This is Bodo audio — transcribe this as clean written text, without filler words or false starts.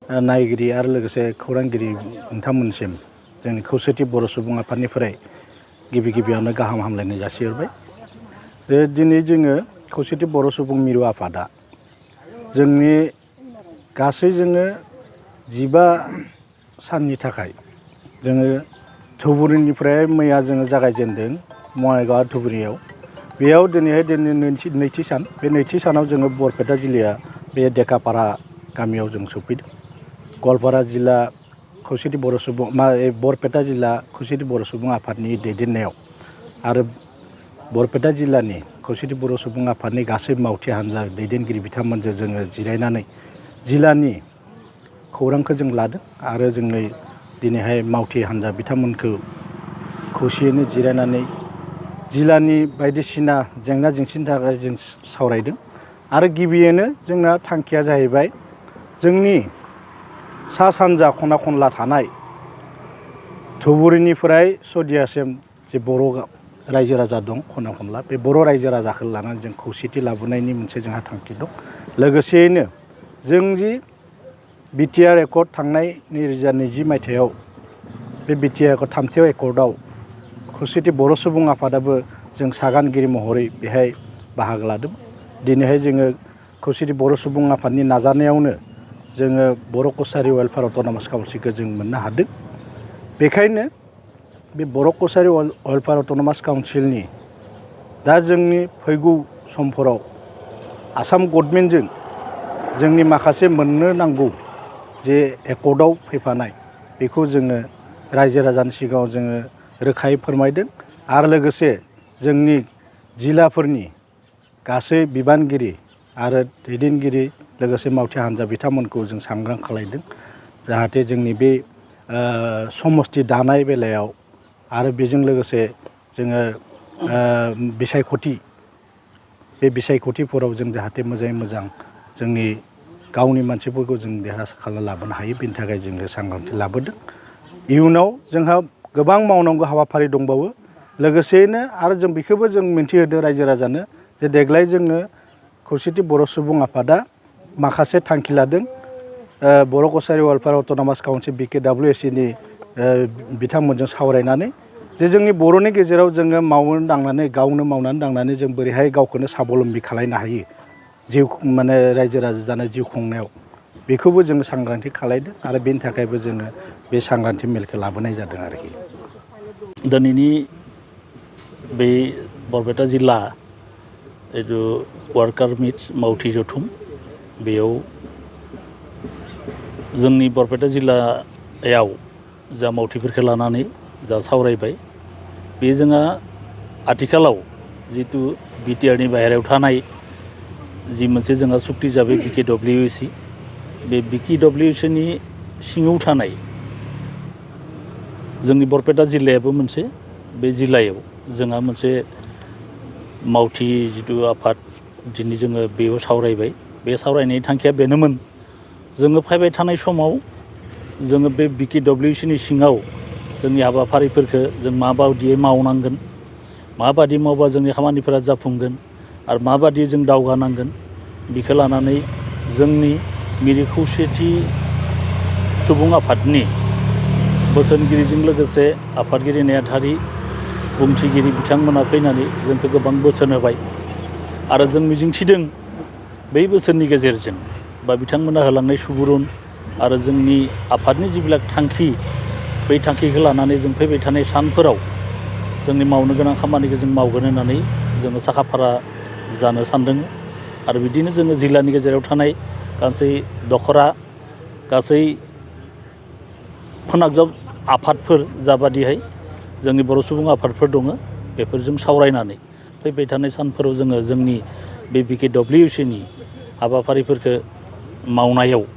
नायगिरि आरो लोगोसे खौरांगिरि नोंथांमोनसिम जोंनि खौसेथि बर' सुबुं आफादनिफ्राय गिबियावनो गाहाम हामलायनाय जासिहरबाय। दिनै जोङो खौसेथि बर' सुबुं मिरु आफादा जोंनि गासै जोङो 15 साननि थाखाय जोङो धुबुरीनिफ्राय मैया जोङो जागायजेनदों बङाइगाव धुबुरीयाव। बेयाव दिनैहाय नैथि सान। बे नैथि सानाव जोङो बरपेटा जिल्लाया बे देखापारा गामियाव जों सफैदों। गवालपारा जिल्ला खौसेथि बर' सुबुं बरपेटा जिल्ला खौसेथि बर' सुबुं आफादनि दैदेननायाव आरो बरपेटा जिल्लानि खौसेथि बर' सुबुं आफादनि गासै मावथि हान्जा दैदेनगिरि बिथांमोनजों जोङो जिरायनानै जिल्लानि खौरांखौ जों लादों आरो जोंनि दिनैहाय मावथि हान्जा बिथांमोनखौ खौसेयैनो जिरायनानै जिल्लानि बायदिसिना जेंना जेंसिनि थाखाय जों सावरायदों। आरो गिबियैनो जोंना थांखिया जाहैबाय जोंनि सा सानजा खना खनला थानाय धुबुरीनिफ्राय सदियासिम जे बर' रायजो राजा दं खना खनला, बे बर' रायजो राजाखौ लानानै जों खौसेथि लाबोनायनि मोनसे जोंहा थांखि दं। लोगोसेयैनो जों जि बिटिआर एकर्ड थांनाय 2020 मायथाइयाव बे बिटिआर एकर्ड 3थि एकर्डआव खौसेथि बर' सुबुं आफादाबो जों सागानगिरि महरै बेहाय बाहागो लादों। दिनैहाय जोङो खौसेथि बर' सुबुं आफादनि नाजानायावनो जोङो बर' कसारि वेलफेयार अट'नमास काउन्सिलखौ जों मोननो हादों। बेखायनो बे बर' कसारि वेलफेयार अट'नमास काउन्सिलनि दा जोंनि फैगौ समफोराव आसाम गभर्नमेन्टजों जोंनि माखासे मोननो नांगौ जे एकर्डआव फैफानाय बेखौ जोङो रायजो राजानि सिगाङाव जोङो रोखायै फोरमायदों। आरो लोगोसे जोंनि जिल्लाफोरनि गासै बिबानगिरि आरो दैदेनगिरि लोगोसे मावथि हान्जा बिथांमोनखौ जों सांग्रां खालायदों जाहाथे जोंनि बे समस्ति दानाय बेलायाव आरो बेजों लोगोसे जोङो बिसायख'थि बे बिसायख'थिफोराव जों जाहाथे मोजाङै मोजां जोंनि गावनि मानसिफोरखौ जों देरहासार खालामना लाबोनो हायो, बेनि थाखाय जोङो सांग्रांथि लाबोदों। इयुनाव जोंहा गोबां मावनांगौ हाबाफारि दंबावो। लोगोसेयैनो आरो जों बेखौबो जों मिन्थिहोदों रायजो राजानो जे देग्लाय जोङो खौसेथि बर' सुबुं आफादा माखासे थांखि लादों बर' कसारि वेलफेयार अट'नमास काउन्सिल BKWSनि बिथांमोनजों सावरायनानै जे जोंनि बर'नि गेजेराव जोङो गावनो मावनानै दांनानै जों बोरैहाय गावखौनो साबलम्बि खालायनो हायो जिउ माने रायजो राजा जानाय जिउ खुंनायाव, बेखौबो जोङो सांग्रांथि खालायदों आरो बेनि थाखायबो जोङो बे सांग्रांथि मेलखौ लाबोनाय जादों आरोखि। दिनैनि बे बरपेटा जिल्ला जिथु वार्कार मिट्स मावथि जथुम, बेयाव जोंनि बरपेटा जिल्लायाव जा मावथिफोरखौ लानानै जा सावरायबाय, बे जोंहा आथिखालाव जिथु बिटिआरनि बाहेरायाव थानाय जि मोनसे जोंहा सुक्ति जाबाय BKWSि, बे BKWSनि सिङाव थानाय जोंनि बरपेटा जिल्लायाबो मोनसे, बे जिल्लायाव जोंहा मोनसे मावथि जिथु आफाद दिनै जोङो बेयाव सावरायबाय। बे सावरायनायनि थांखिया बेनोमोन जोङो फैबाय थानाय समाव जोङो बे BKWSनि सिङाव जोंनि हाबाफारिफोरखौ जों माबायदियै मावनांगोन, माबादि मावबा जोंनि खामानिफोरा जाफुंगोन आरो माबादि जों दावगानांगोन, बेखौ लानानै जोंनि मिरु खौसेथि सुबुं आफादनि बोसोनगिरिजों लोगोसे आफादगिरि नेहाथारि बुंथिगिरि बिथांमोना फैनानै जोंखौ गोबां बोसोन होबाय आरो जों मिजिंथिदों बै बोसोननि गेजेरजों बा बिथांमोना होलांनाय सुबुरुन आरो जोंनि आफादनि जिবিলাক थांखि, बै थांखिखौ लानानै जों फैबाय थानाय सानफोराव जोंनि मावनो गोनां खामानिखौ जों मावगोन होननानै जोङो साखाफारा जानो सानदों। आरो बिदिनो जोङो जिल्लानि गेजेराव थानाय गासै दख'रा गासै फोनांजाब आफादफोर जाबादिहाय जोंनि बर' सुबुं आफादफोर दङ, बेफोरजों सावरायनानै फैबाय थानाय सानफोराव जोङो जोंनि बे BKWSनि हाबाफारिफोरखौ मावनायाव